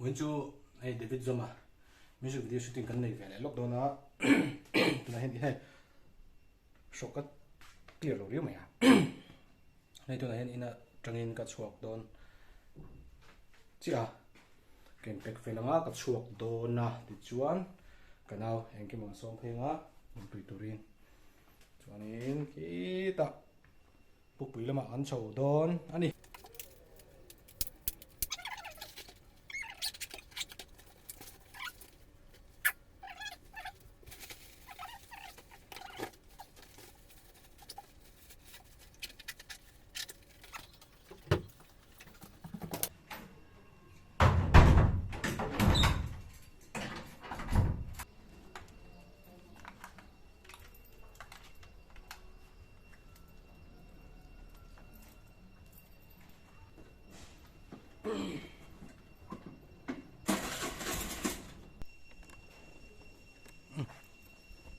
Vawiin chu hei David Zoma music video shooting kan nei ve leh lawk dawn a tunah hian hei hrawk ka clear lo riau mai a hei tunah hian ina tangin ka chhuak dawn chiah a ka in pack fel anga ka chhuak dawn a tichuan ka nau engkim ang sawm phei anga inpui turin chuanin khitah Pukpui lamah an chho dawn a ni.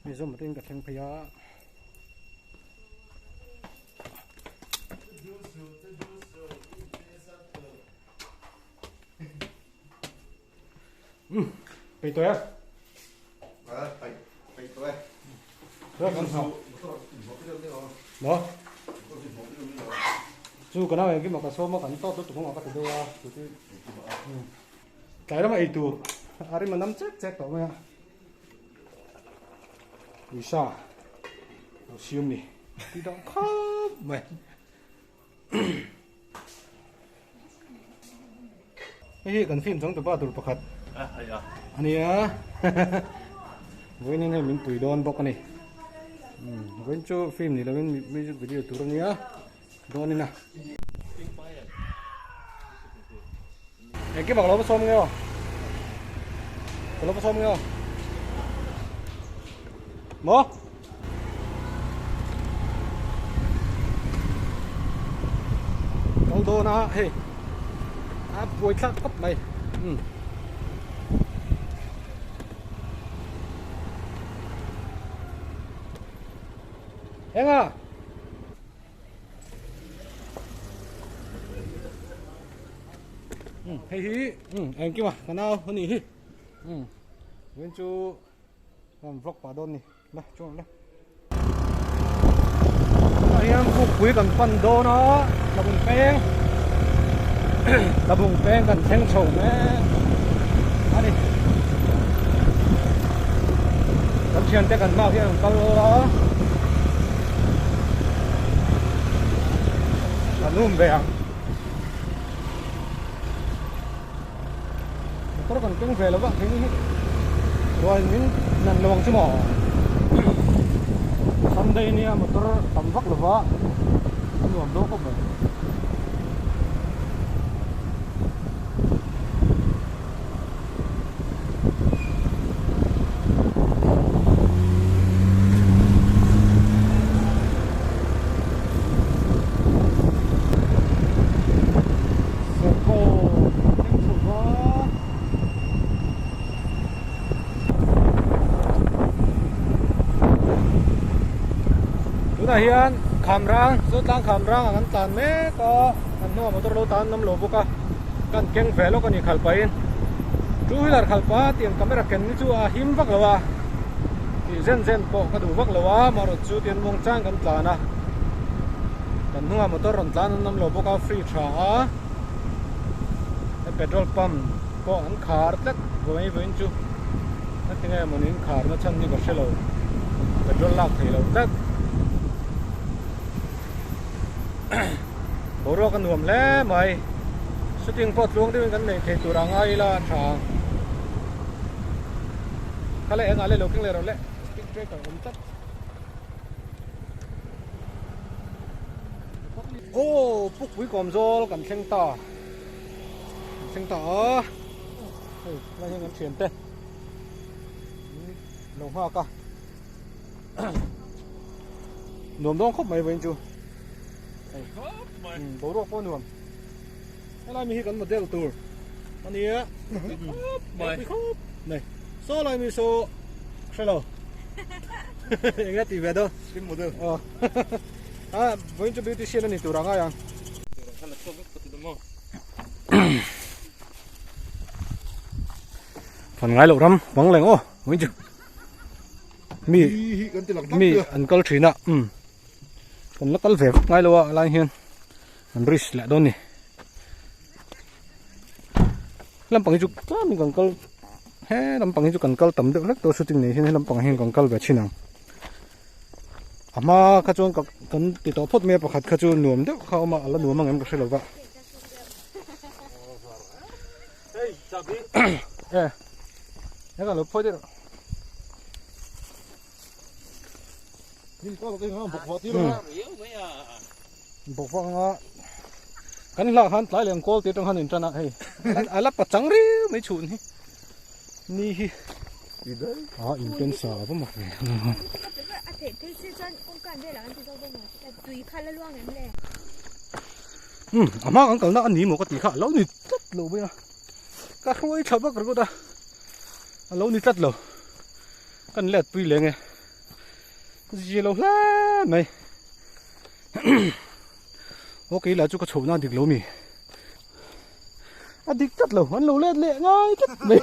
Mi zawm atin ka thleng phei a. Pei tôi á. Pei pei tôi. Rất ngon hả? Đó. Chu cái nào cái mà cái số mà cái to tôi cũng mà cái đâu à. Cái đó mà ei tur. Ari mà nắm chắc chắc tao mà. Vì sao? Nó siêu nè. Đi đâu khóc mày. Hei hi kan film changtupa tur pakhat a ni a, vawiin hei min pui dawn bawk a ni. Vawiin chu film ni lovin music video tur a nia dawn in a. Engkim a ka lo va sawm nge aw? Ka lo va sawm nge aw? Maw? Kal dawn a hei a buai thlak khawp mai um Enga hei hi engkim a ka nau a nih hi um vawiin chu kan vlog pah dawn a ni la chuan la tunah hian pukpui kan pan dawn a tlabung peng tlabung peng kan thleng chho mek a ni kan thiante kan hmaah hian an kal a kan um ve ang motor kan keng ve lo va thing hi rual min nan lo ang chu maw Sunday nia motor tam vak lo va a nuam dawn khawp mai. Tunah hian Khamrang, Zotlang Khamrang ah kan tlan mek a, kan hnungah motor lo tan awm lo bawk a, kan keng ve lawk a ni khalh pahin two wheeler khalh pah tiang camera ken hi chu a him vak lo a, tih zen zen pawh ka duh vak lo a, amaherawhchu chu tian muang chang kan tlan a, kan hnungah motor rawn tlan an awm lo bawk a free tha a, petrol pump pawh an khar tlat vawiin vawiin chu heti nge mawni an khar na chhan hi ka hre lo petrol lak theih loh tlat boruak a nuam hle mai shooting pawh tluang deuhin kan neih theih tur a ngai ila a tha ang kha leh engah leh lo keng leh rawh le speed breaker awm tlat. Aw pukpui kawm zawl kan thleng ta kan thleng ta a hei lai hian kan thian te lo nghak a nuam dawn khawp mai vawiin chu hei boruak pawh nuam helai mi hi kan model tur a nia khawp mai khawp mai saw lai mi saw hre lo eng a ti ve dawn skin model aw a vawiin chu beautician a ni tur a ngai ang. Fan ngai loh ram bang leng aw mai chu mi mi an kal thin a um kan la kal ve vak ngai lo a lai hian an risk leh dawn ni lampang hi chu tlem in kan kal he lampang hi chu kan kal tam deuh hlek tawh shooting nei hian he lampang hian kan kal ve thin ang a hma kha chuan ka kan ti tawh phawt mai a pakhat kha chu nuam deuh kha a awm a a la nuam ang em ka hre lo va. Eh, cái lo phoi deuh. Bawk vang a kan hlah khan tlai leh ang kawl tih atang khan in tan a hei a la pachang riau mai chhun hi ni hi a in pen sa va mak ve. Um a hma kan kalna a ni maw ka tih kha a lo ni tlat lo mai a ka hruai tha vak ringawt a a lo ni tlat lo kan let pui leng e zia lo hle mai aw kei lah chu ka chhohna a dik lo mi a dik tlat lo an lo let leh ngai tlat mai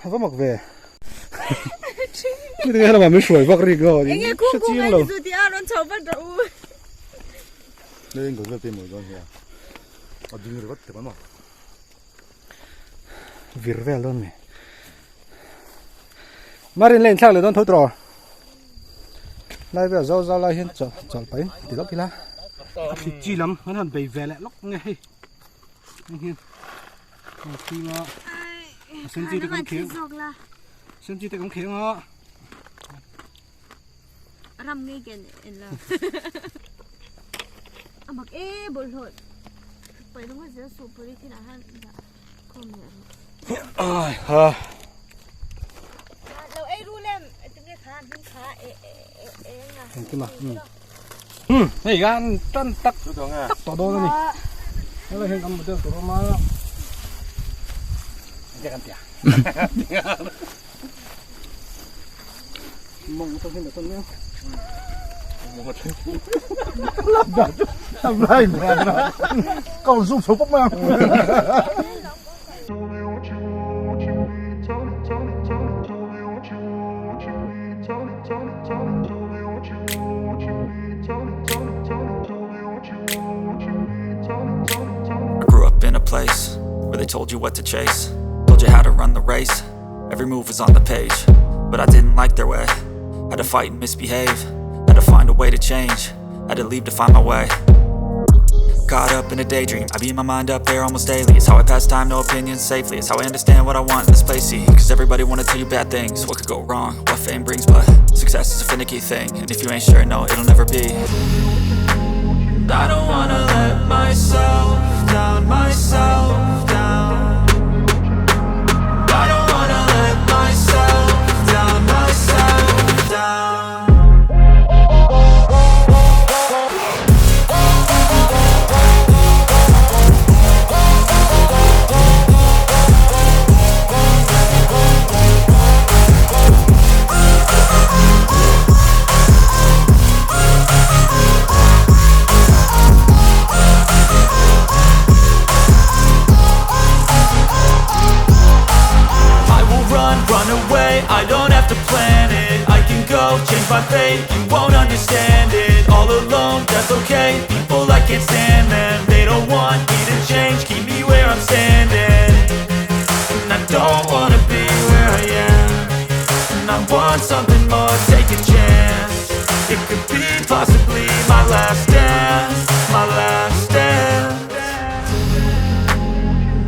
a va mak ve mi te lamah min hruai vak rik lo Enge khu khu ngai ni zu ti a rawn chho vat rawh u. Leng vel te mawi dawn hian a ding ringawt te maw. Vir vel dawn mi. Marin lane thlak leh dawn tho tawh. Lai vel zau zau lai hian chawlh chawlh pahin ti lawk ila. A thli chi lam kan han bei ve leh lawk nge hei. Hei hian a chhing a. A sen chi te kan kheng. Sen chi te kan kheng a. Ram ngei ken en la. A mak e bawlhhlawh paih ringawt zel suh polythene ah hian dah khawm leh rawh. Ai ha. Lo ei ru lem tinge kha hming kha e e e nga. Engkim a. Um hei kan tan tak tak tawh dawn a ni. Helai hian kan model tur awm a. Engtia kan tia. Mong atang hian a nia. Kau zoom chho pawp mai ang. I grew up in a place where they told you what to chase, told you how to run the race. Every move was on the page, but I didn't like their way. Had to fight and misbehave, had to find a way to change, had to leave to find my way. Caught up in a daydream, I beat my mind up there almost daily. It's how I pass time, no opinions safely. It's how I understand what I want in this place. See, cause everybody wanna tell you bad things, what could go wrong, what fame brings, but success is a finicky thing. And if you ain't sure, no, it'll never be. I don't wanna let myself down, myself down. I don't wanna let myself down, myself down. I will run, run away, I don't have to plan it I can go, change my fate, you won't understand it All alone, that's okay, people I can't stand them They don't want me to change, keep me where I'm standing And I don't wanna be where I am And I want something more, take a chance It could be possibly my last dance, my last dance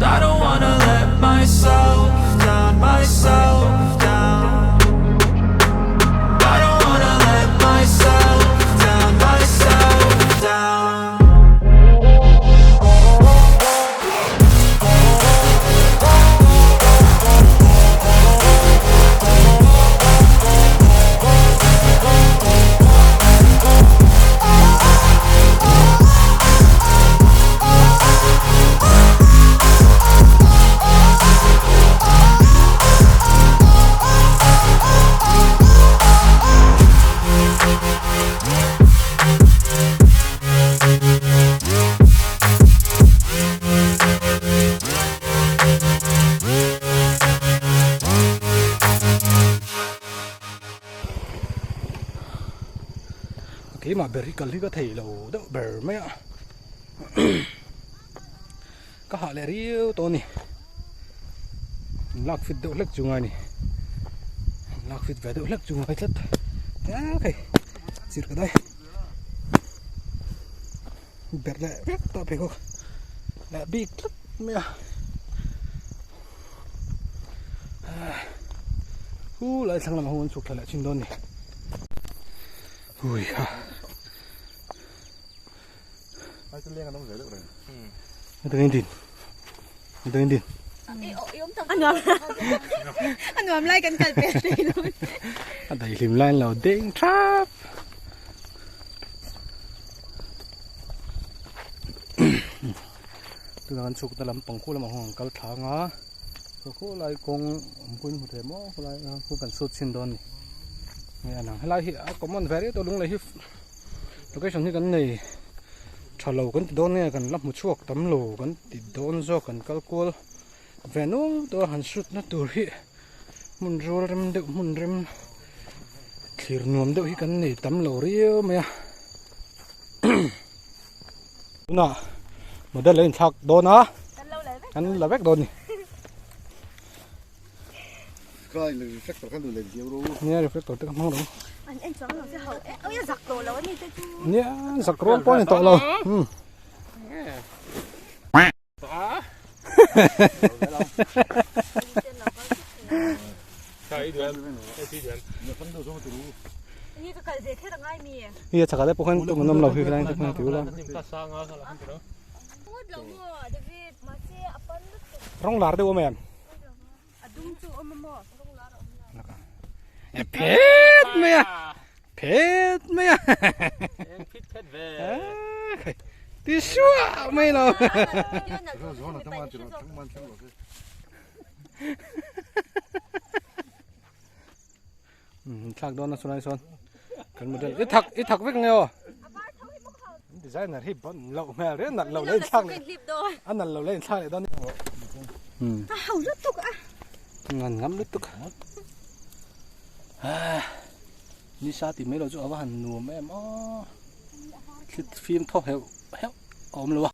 I don't wanna let myself down, myself down. I don't wanna let myself down, myself down. Keimah ber hi kal hi ka thei lo deuh ber mai a ka hah leh riau tawh a ni lak fit deuh hlek chu ngai a ni lak fit ve deuh hlek chu ngai tlat hei chirh ka dai ber leh vek tawh pheikhawk leh bik tlat mai a hu lai thlang lamah huan chhuk thla leh chin dawn a ni hui ha A nuam lai kan kal pel thei lo. A daihlim lai an lo deng thap. Tunah kan chhukna lampang khu lamah huan kan kal thlang a, khawlai kawng awm pawhin hmu thei maw khawlai khu kan sut chhin dawn a ni. Hei a lang helai hi a common ve riau tawh lunglei hi location hi kan nei tha lo kan ti dawn nge kan la hmu chhuak tam lo kan ti dawn zawk kan kal kual ve nual tawh a han shoot na tur hi hmun rual rem deuh hmun rem thlir nuam deuh hi kan nei tam lo riau mai a tunah model a inthlak dawn a kan la vek dawn a ni. Nia reflector te ka hmang lo. An en chuang lo che ho e oi a zak tawh lo ani te chu. Nia zak rual pawh ani tawh lo. Um. Hi a chakah te pawh khan tum an awm lo hi helai te khan ti ula. Rawng lar deuh awm em? Phet mai a phet mai a ti suah mai lo thlak dawn a chulai sawn kan model i thak i thak vek nge aw designer hi ban loh hmel reng nalh loh leh inthlak leh a nalh loh leh inthlak leh dawn a ho lutuk a ngan ngam lutuk nisa ti mai lo chu a va han nuam em aw thlit fim thaw heuh heuh a awm lo a.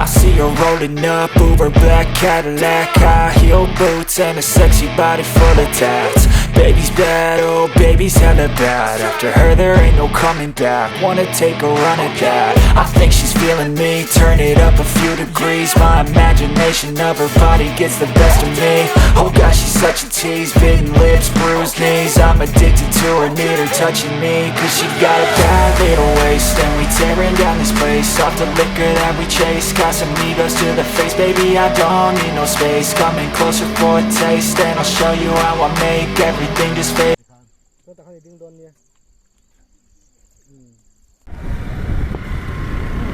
I see her rolling up, Uber black Cadillac High heel boots and a sexy body full of tats Baby's bad, oh baby's hella bad After her there ain't no coming back Wanna take a run at that I think she's feeling me, turn it up a few degrees My imagination of her body gets the best of me Oh gosh, she's such a tease, bitten lips, bruised knees I'm addicted to her, need her touching me Cause she got a bad little waist And we tearing down this place Off the liquor that we chase Casamigos to the face Baby, I don't need no space Coming closer for a taste And I'll show you how I make everything just fade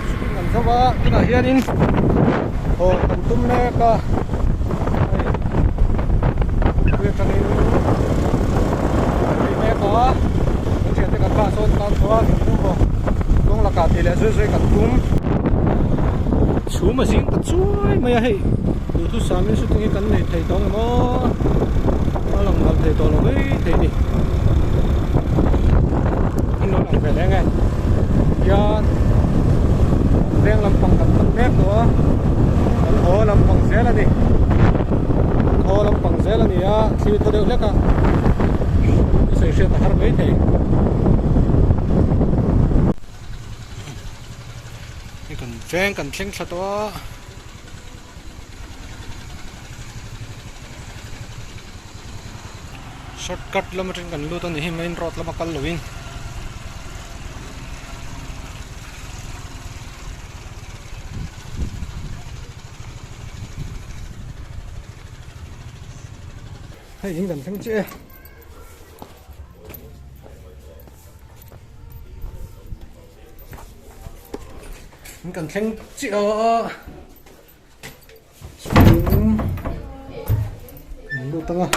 Shooting an zo a tunah hianin haw kan tum mek a hei tui atangin kan ri mek a kan thiante kan hmaah sawn tan chho a kan tum haw kawng lakah tih leh zui zui kan tum chhum a zing ta chuai mai a hei duhthusam in shooting hi kan nei thei tawh ang em aw a lang nalh thei tawh lo mai thei a ni. An lo lang ve leng e hian veng lampang kan pan mek tawh a kan haw lampang zel a ni kan haw lampang zel a ni a thli thaw deuh hlek a i sawi hriat a har mai thei hei kan veng kan thleng thla tawh a. Shortcut lam atangin kan lut a ni hi main road lama kal loin. Hei in kan thleng chiah e. In kan thleng chiah a. Lut anga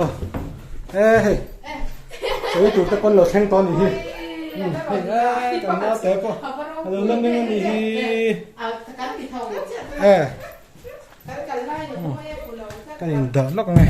aw e hei sawi tur te pawn lo thleng tawh a nih hi. Hei kan nau te pawh a lo la meng a nih hi. E kan indah lawk ang e.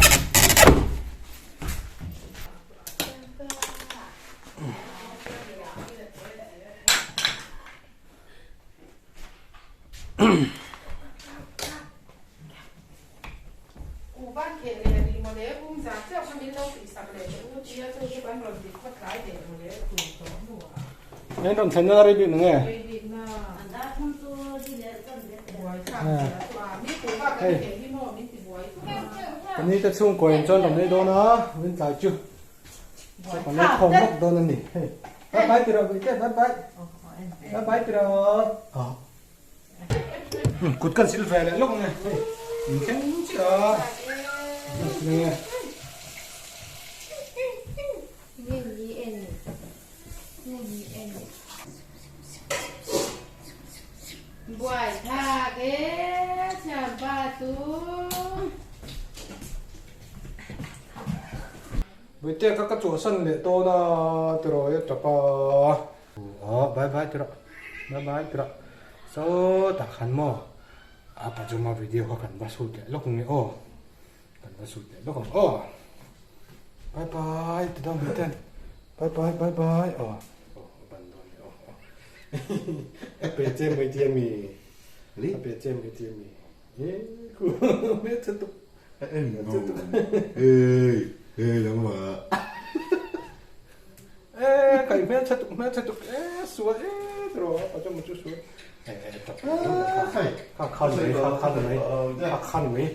Nên rawn thlen na rei bik nge. Hei. Kan ni te chhungkaw in chuan rawn nei dawn a, min tlai chu. Kan nei khawm lawk dawn a ni. Hei. Bye bye tiraw Bawihte, bye bye. Bye bye tiraw. Kut kan sil ve leh lawk ang e. Hei, in thleng chiah a. Nge. Nge ni en. Nge ni en. Buai thak e thiam pa tu. Bawihte ka ka chhuahsan leh dawn a tiraw e tap a. Aw bye bye tiraw bye bye tiraw saw tak han maw a pajama video kha kan va shoot leh lawk nge aw kan va shoot leh lawk ang aw bye bye ti dawn mai ten bye bye bye bye aw aw a ban dawn e aw aw a pe che mai tia mi a pe che mai tia mi e ku me che tuk Hey hey nangmah. Ee kai hmel chhe tuk hmel chhe tuk ee sual ee tiraw a pajama chu sual ee tak kha kha ni mai kha kha ni mai kha kha ni mai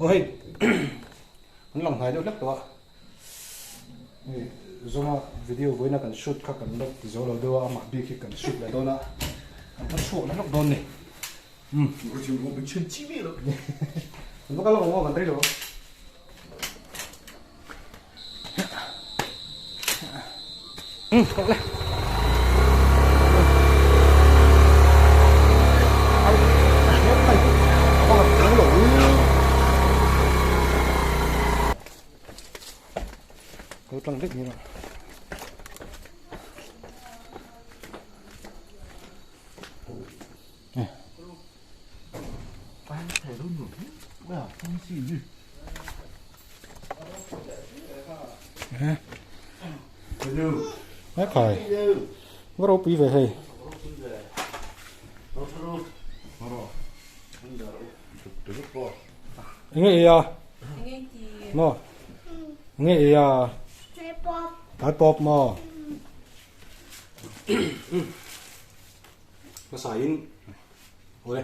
aw hei an lang hnai deuh hlek tawh a hei zawnga video vawiina kan shoot kha kan la ti zo lo deuh a amah bik hi kan shoot leh dawn a kan va chhuak leh lawk dawn ni um kan va kal lawk ang aw kan rei lo ang. Kal tlang vek ni lo. Hei khai va ropui ve hei enge ei a maw enge ei a tlai pawp maw hmasa in awle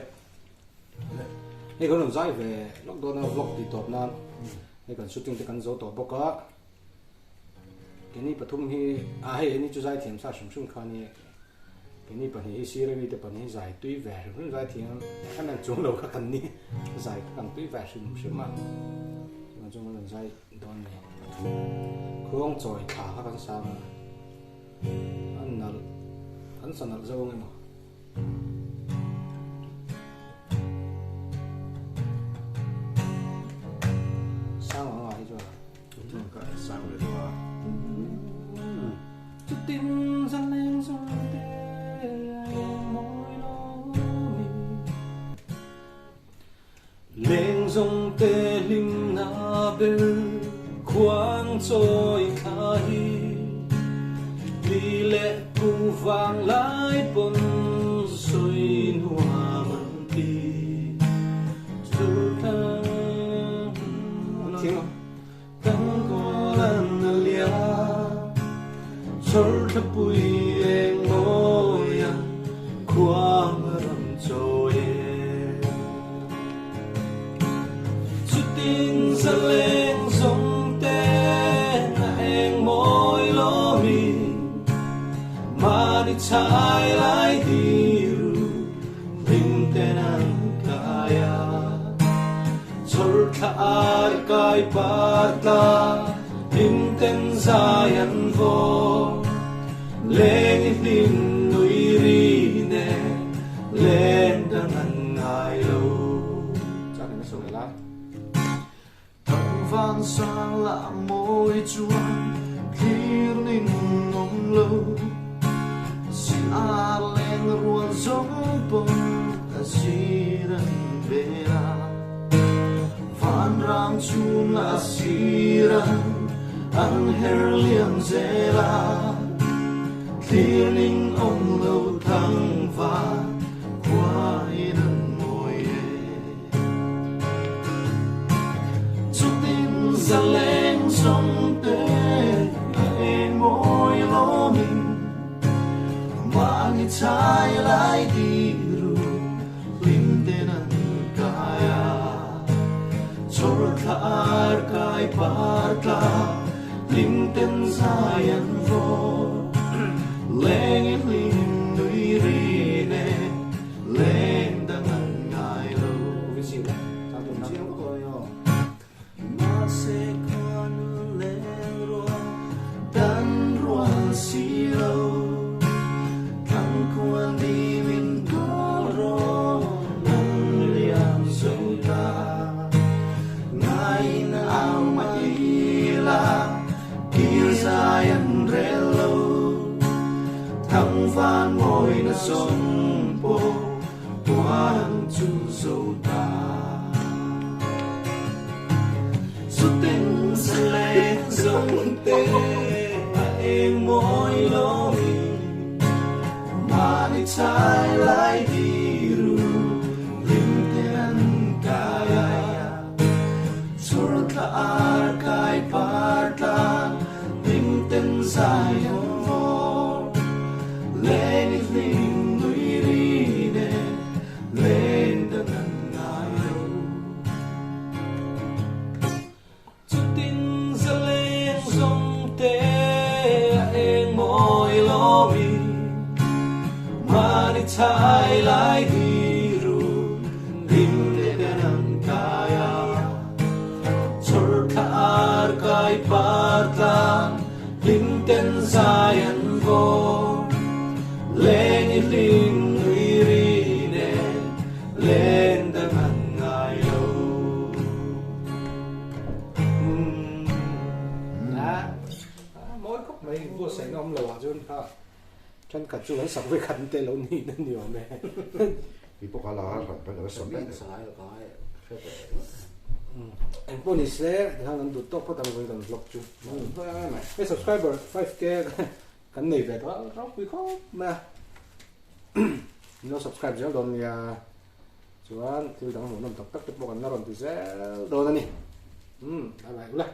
Hei kan rawn zai ve lawk dawn a vlog tih tawp nan hei kan shooting te kan zo tawh bawk a keini pathum hi ah hei heni chu zai thiam sa hrim hrim kha nia keini pahnih hi sir ami te pahnih hi zai tui ve hrim hrim zai thiam em em chuang lo kha kan ni zai kha kan tui ve hrim hrim a chuvang chuan kan rawn zai dawn ni khuang chawi thla kha kan sang a a nalh kan sa nalh zo ang emaw. Sang ang hi chuan. Chuan ka sang ve deuh a. Chutin zaleng zawng te mawi lo mi. Leng zawng te hlim na ber khuang chawi thla hi Li leh pu vang lai pawn sawi nuam an ti Chu thla Kan kawl an a lia Chawr thlapui eng mawi a khuang a rawn chawi e. Chutin zaleng zawng te a eng mawi lawmi Mahni chhai lai diru hlim ten an kai a. Chawr thla ai kai patla hlim ten zai an vaw Leng i hlim nui ri nen len dang an ngai lo. Chak in a sawi lai. Thangvan sang lah mawi chuan thlir ning awm lo. Zawng pawn a zir an bel a, Vanram chhung a sir an an her liam zel a, Thlir ning awm lo thangva khuain an mawi e. Chutin zaleng zawng te a eng mawi lawmin Mahni chai lai diru hlim ten an kai a, Chawr thla ar kai par tla hlim ten zai an vawr, Leng i hlim nui ri ne leng dang an ngai lo. Mahse khuanu leng rual dan rual si lo, Thlang khual ni min kawl rawn an liam zo ta. Ngaiin au mah ila kir zai an rel lo, Thang van mawina zawng pawh Huan chu zo ta. Chutin zaleng zawng te a eng mawi lomi Mahni chai lai diru hlim te an kai a. Chur thla ar kai par tlang hlim ten zai an vawr. Leng i hlim nui ri nen leng dan an ngai lo. Chutin zaleng zawng te a eng mawi lawmi Mahni chai lai diru hlim te ten an kai a. Chawr thla ar kai par tlang hlim ten zai an vawr. Leng i hlim nui ri nen len dang an ngai lo. Mawi khawp mai buatsaihna awm lo ah chuan kha thenkhat chu kan sak ve khat te lo ni na ni awm e. Ti pawh kha la hran hran lo sawm daih. Eng pawh ni se tikhan kan duh tawk phawt ang vawiin kan vlog chu. Hei subscriber 5k kan nei ve tawh a ropui khawp mai a. Min lo subscribe zel dawn nia. Chuan thil dang hmuhnawm tak tak te pawh kan la rawn ti zel dawn a ni. Bye bye ula.